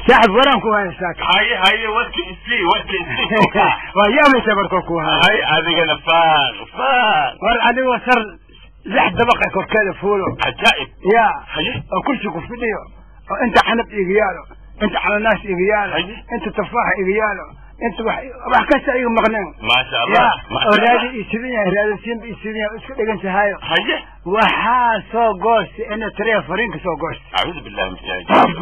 Saaxib, waraan ku haya saaka. Haye haye, warka isii, warka isii. Waa yaabaysa markoo ku haya. Hay, adigana faan faan. War adigoo sar lix dabaqa korkeeda fuulo. Cajaa'ib. Ya. Haye. Oo kursi ku fidhiyo, oo inta xanab iga yaalo, inta cananaas iga yaalo, Haye. inta tufaaxa iga yaalo, inta wax wax kasta iga maqneen. Maasha ya Allah. Oo raadi ii sidan yahay, raadasiinba ii sidan yahay, oo iska dhegan tahayo. Haye. Waxaa soo goosti ina tariya fariinka soo goosti. Acuudu billahi min shaytaan.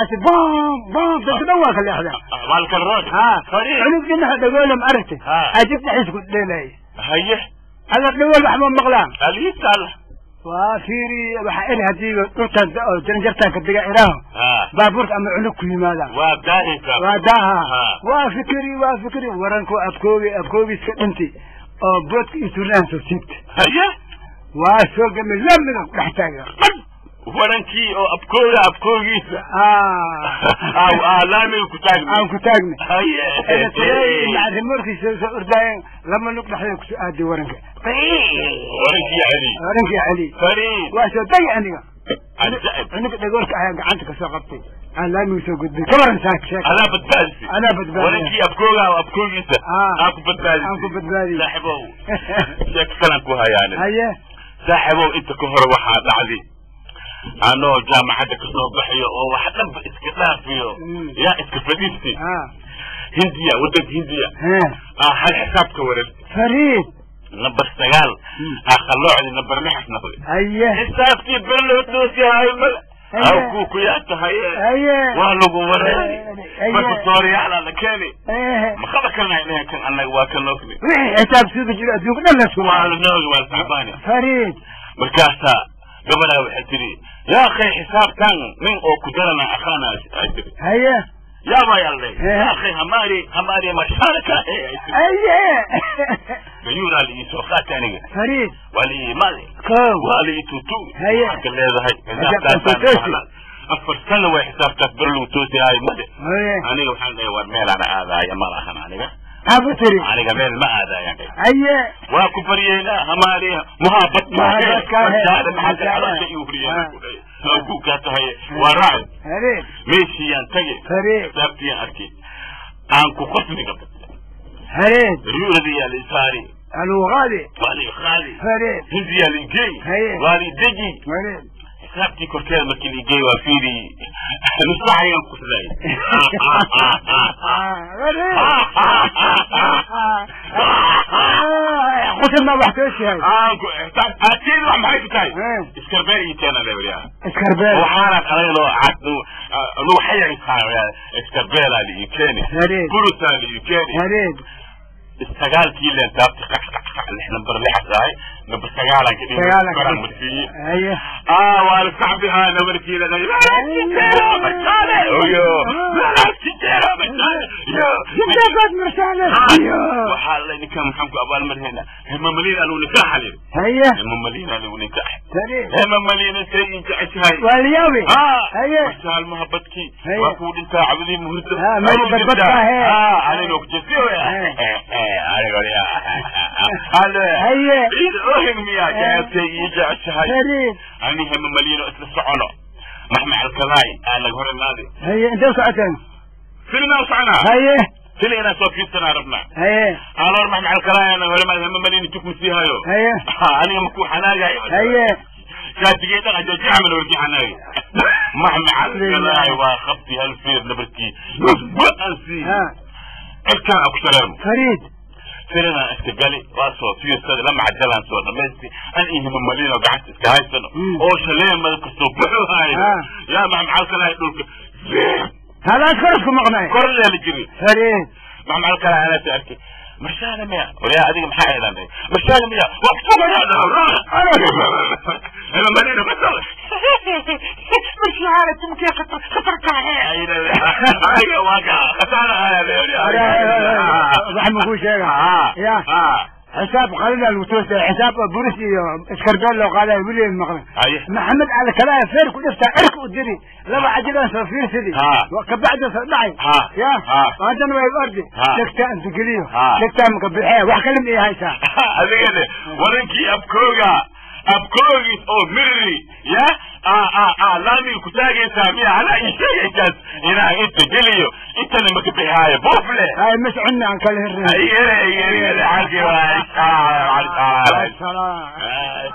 Asi bom bom, dadka dhan waa ka leexdaa. Maalkan rood. Ha. Fariin. Cunug dhinaxa dhagoole ma aragtay? Ha. Ajib dhexdiis ku dheelay. Haye. Ada dhagool wax ma maqlaan. Aliital. Waa fiiri, waxaa iri haddii dhulkan oo jaranjartaan ka diga iraaho, baabuurka ama cunug ku yimaadaan. Waa daahisa. Waa daaha. Ha. Waa fikiri, waa fikiri, waranku abkoogi abkoogiiska dhinti oo boodka iyo turnahan soo siibta. Haye. Waa soo gamay, lamiga ku dhex taaga. Warankii oo abkooga abkoogiisa laamiga ku taagmi. Aan ku taagna. Haye. Macarimorkiisa soo ordaayeen, lama lug dhexdeeda kusoo aaday waranka. Warankii Cali. Warankii Cali. Fariid. Waa soo dagi aniga. Cajaa'ib. Cunuga dhagoolka ayaa gacanta kasoo qabtay, aan laamiga soo gudbay. Kabaran saak sheek. Adaa badbaadisi. Anaa badbaadiya. Warankii abkooga oo abkoogiisa Ah. aa ku badbaadisi. Aan ku badbaadiyey. Saaxibow, sheeko kalan ku hayaanin. Haye. Saaxibow, inta ka hore waxaa dhacday anoo jaamacadda kasoo baxayo oo wax dhanba iska dhaafiyo, yaa iska fadhiisti, Hindiya, waddanka Hindiya, aa hal xisaab ka wareertay. Fariid. Number 9 aa qalloocdi, number 6 noqday. Haye. Xisaabtii ber loo toosiyahay male aw kuu ku yaa tahaye. Haye. Waa lagu wareeri. Haye. Marka sooriyaala la keeni, ma qaba karnaa inahan kan annaga waa kan noogni. Wixii xisaab suugi jiro adduunka dhan la isku waa la noogi, waa la tacbaani. Fariid. Markaasaa gabadhaa waxay tidhi, yaa akhay, xisaabtan nin oo ku darana aqaana ay tiri. Haye. Yaabaa yallay, yaa akhay, hamaari hamaari mashaaraka ay tiri. Haye. Gayuuraa la ii soo qaatay aniga. Fariid. Waa la ii imaaday. Kow. Waa la ii tuutuugi. Haye. Waxaad ka leedahay Xisaabtaan xisaabtaasaan toosi. 4 sano way xisaabtaas bar lagu toosiyahay male. Haye. Aniga waxaan dhahay, war meelaan aadaaya ma lahan aniga. Maxaa ku tiri? Aniga meel ma aadaayaan dhahay. Haye. Waa ku baryeynaa hamaari muhaabad. Muhaabadka he. Maxaa igu huriyeen ku dhahay ku kaa tahay waa raaci. Fariid. Meeshiyaan tage. Fariid. Xisaabtiyaan arkay, aan ku qosliga batay. Fariid. Riyuuradiyaa la isaari. Aluuqaadi. Waa la iqaadi. Fariid. Hindiyaa la igeey. Haye. Waa la ideji. Fariid. Xisaabtii korkeeda markii la igeey, waa fiiri, nusbaxayaan ku qoslay. Qosol ma wax toosiyahay. Aan ku xisaab wax maxay ku tahay? Iskarbeel ii keena leewriyaa. Iskarbeel. Waxaana qalanoo cad nugu xayar, iskarbeelaa la ii keeni. Fariid. Burusaa la ii keeni. Fariid. 9kii leen taabta, qac qac qac, 6 number 6 tahay, number 9aan ka dhigay. 9aan ka koraan dhigay. marsiiyey. Haye. Waa la saxbihaa nabarkii la oyo yo. Jibdagood marsaale yo. Waxaa la ninkan maxaan ku abaalmarhaynaa? Hemamaliin anugu nikaaxa lii. Haye. Hemamaliin anigu nikaax. Fariid. Hemamaliin say ii jeceshahay. Waa la yaabi. Haye. Masaalmaha badkii. Haye. Waa kuu dhintaa cabadii muhurdo. Ha, meel badbad ka he. Anigoo ku jesiyo anigo hale. Haye. Ciid ohin miyaa jeceltay ii jeceshahay? Fariid. Ani hemamaliino isla socono maxmac alkadaay aa naga hor imaaday. Haye, intee u socoteen? Filinaa u soconaa. Haye. Fili inaan soo fiirsanaa rabnaa. Haye. Aloor maxmac alkadaay aa naga hor imaaday, hemamaliino juk ma sii hayo. Haye. Aniga makuu xanaagayo. Haye. Shaatigay dhaqa jajacman warkii xanaagay maxmac alkadaay waa qabti hal fiir nabarkii aan sii cirkaan aan ku shareermo. Fariid. Filinaan iska gali, waa soo fiirsaday, lama cajalaan soo dhamaystay, an iyo hemamaliino gacanta iska haysano oo shaleemada kasoo buxu haayo. Yaa maxmac alkadaay dhulka hadaas kor isku maqnay. Kor leela jiri. Fariid. Maxmac alkadaay anaasa arkay, marshaada miya? Waryaa, adiga maxaa eedan dhahay? Marshaada miya? Waa kusugayaa hemamalino kasoo marshaada tumkee khatar khatarka aniga waa ka khasaara. Wax ma kuu sheega ya xisaab qalina lagu toosaya, xisaab oo buris iyo iskarbeel loo qaadayo weligeed maqlan. Haye. Maxamed Cali kalaa feer ku dhiftaa, cirka u diri, laba cajilaan soo fiirsidi. Kabacdi soo dhacay. Ya. Haddana way ordi. Dhegtaa inta geliyo, dhegtaa maka bixee, wax kale ma ii haysaa. Adigane warankii abkooga abkoogis oo mirri ya laamiga ku taagaysaa miya? Anaa ii sheegaysaas. Inta geliyo intana maka bixihaayo buufle. Hay mas cunna aan kala hirnay. Ay, ay, ay, ay, ay, ay, ay, ay.